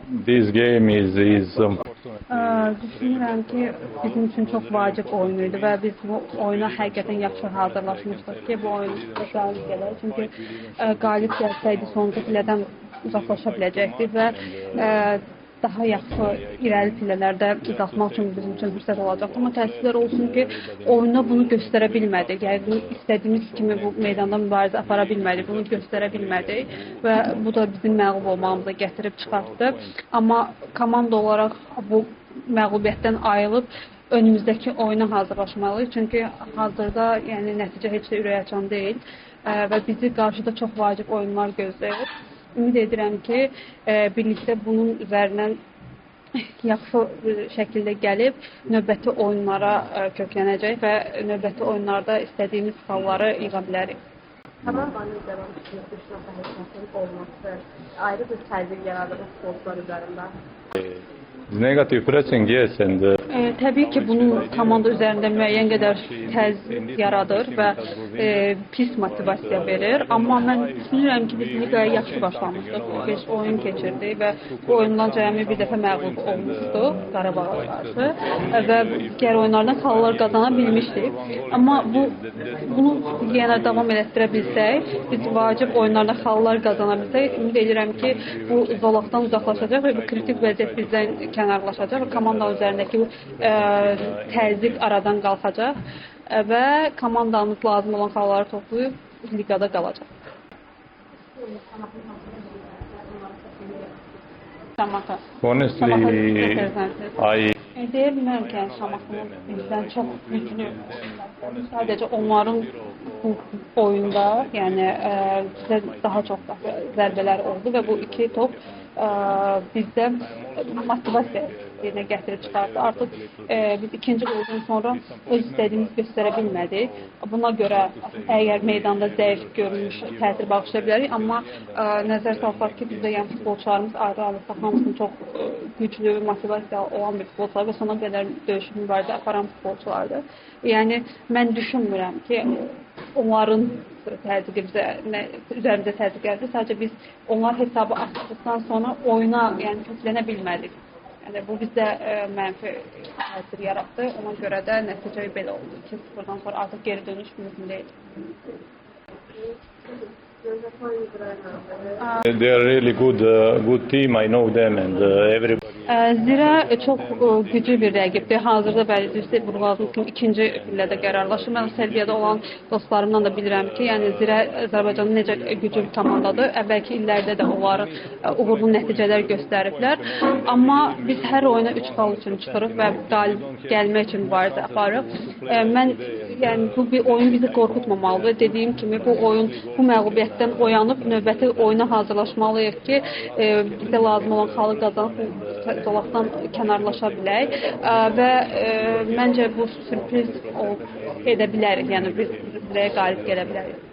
This game is Düşünürəm ki, bizim üçün çox vacib oyun idi və biz bu oyuna həqiqətən yaxşı hazırlaşmışdıq ki, bu oyun qalib gələk. Çünki qalib gəlsəydi sonuncu pillədən uzaqlaşa biləcəkdik və daha yaxşı irəli pillələrdə qalxmaq üçün bizim üçün fürsət olacaqdı. Amma təəssüflər olsun ki, oyunda bunu göstərə bilmədik. Yəni bunu istədiyimiz kimi bu meydanda mübarizə apara bilmədik, bunu göstərə bilmədik və bu da bizim məğlub olmağımıza gətirib çıxartdı. Amma komanda olaraq bu məğlubiyyətdən ayılıb önümüzdəki oyuna hazırlaşmalıyıq. Çünki hazırda yəni nəticə heç də ürəkaçan deyil və bizi qarşıda çox vacib oyunlar gözləyir. Ümid edirəm ki, birlikdə bunun üzərindən yaxşı şəkildə gəlib növbəti oyunlara köklənəcək və növbəti oyunlarda istədiyimiz xalları yığa bilərik. Komandanın üzərində olması ayrı bir təzyiq yaradır futbolçular üzərində. Negative pressing, yes, and Təbii ki, bunun komanda üzərində müəyyən qədər təzyiq yaradır və pis motivasiya verir. Amma mən düşünürəm ki, biz liqaya yaxşı başlamışdıq. 5 oyun keçirdik və bu oyundan cəmi bir dəfə məğlub olmuşduq Qarabağa qarşı və digər oyunlardan xallar qazana bilmişdik. Amma bunu yenə davam elətdirə bilsək, biz vacib oyunlarda xallar qazana bilsək, ümid edirəm ki, bu zolaqdan uzaqlaşacaq və bu kritik vəziyyət bizdən kənarlaşacaq və komanda üzərindəki təzyiq aradan qalxacaq və komandamız lazım olan xalları toplayıb liqada qalacaq. Şamata. Honestly, I Deyə bilmərəm ki, yəni Şamaxının bizdən çox güclü. Sadəcə onların bu oyunda, yəni bizə daha çox zərbələr oldu və bu iki top bizdə motivasiya yerinə gətirib çıxartdı. Artıq biz ikinci qoldan sonra öz istədiyimizi göstərə bilmədik. Buna görə əgər meydanda zəif görünüş təsir bağışlaya bilərik, amma nəzər salsaq ki, bizdə yəni futbolçularımız ayrı-ayrılıqda hamısının çox güclü, motivasiyalı olan bir futbolçular və sona qədər döyüşüb mübarizə aparan futbolçulardır. Yəni mən düşünmürəm ki, onların təzyiqi bizə üzərimizə təzyiq gəldi. Sadəcə biz onlar hesabı açdıqdan sonra oyuna yəni köklənə bilmədik. Yəni bu bizdə mənfi təsir yaratdı. Ona görə də nəticə belə oldu. 2-0-dan sonra artıq geri dönüş mümkün deyil. They are really good team. I know them and everybody. Zirə çox güclü bir rəqibdir. Hazırda bəli, düzdür, vurğuladığım kimi ikinci pillədə qərarlaşır. Mən Serbiyada olan dostlarımdan da bilirəm ki, yəni Zirə Azərbaycanın necə güclü bir komandadır. Əvvəlki illərdə də onlar uğurlu nəticələr göstəriblər. Amma biz hər oyuna 3 xal üçün çıxırıq və qalib gəlmək üçün mübarizə aparırıq. Mən yəni bu bir oyun bizi qorxutmamalıdır. Dediyim kimi bu oyun, bu məğlubiyyətdən oyanıb növbəti oyuna hazırlaşmalıyıq ki, bizə lazım olan xalı qazanıb zolaqdan kənarlaşa bilək və məncə bu sürpriz edə bilərik, yəni biz Zirəyə qalib gələ bilərik.